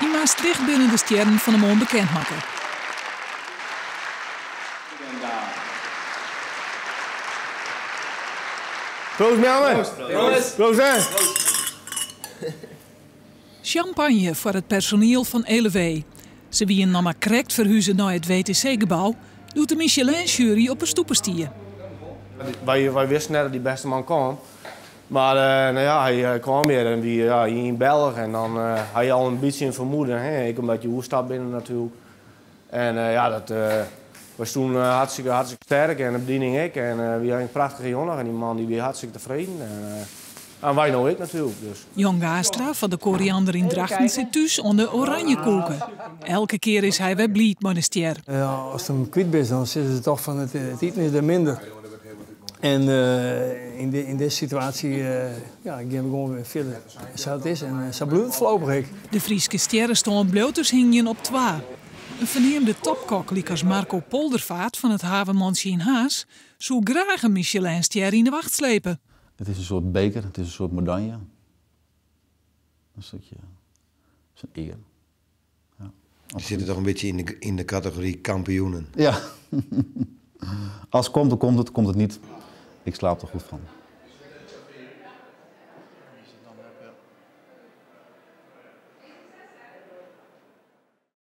Yn Maastricht binne de stjerren fan 'e moarn bekend makke. Proost Mjanne! Proost! Proost hè! Sjampanje foar it personiel fan Elevé. Se wienen noch mar krekt ferhuze nei it WTC-gebou doe't de Michelin-sjuery op 'e stoepe stie. Wy wisten net dat dy bêste man kaam. Mar no ja, hy kaam hjir en wie ja, in Belch en dan ha je al in bytsje in fermoeden, hè, ek omdat je oerstapt binne natuerlik. En ja, dat wy stoenen hartstikke, hartstikke sterk en de bediening ek. En wie in prachtige jûn en dy man dy wie hartstikke tefreden. En wy no ek natuerlik. Dus. Jan Gaastra fan de Koriander yn Drachten sit thús oan de oranjekoeke. Elke kear is hy wer bliid mei de stjer. Ast him kwyt bist, dan sizze se toch fan it iten is der minder. En yn dizze situaasje ja, gean we gewoan wer fierder sa't it is en sa bliuwt it foarlopich ek. De Fryske stjerrestân bliuwt dus hingjen op twa. In ferneamde topkok lykas Marco Poldervaart fan it Havenmantsje yn Harns soe graach in Michelinstjer yn de wacht slepe. It is in soart beker, it is in soart medalje. In stikje, is in ear. Ja. Je zit toch een beetje in de categorie kampioenen. Ja. Als het komt, dan komt het. Komt het niet. Ik slaap er goed van.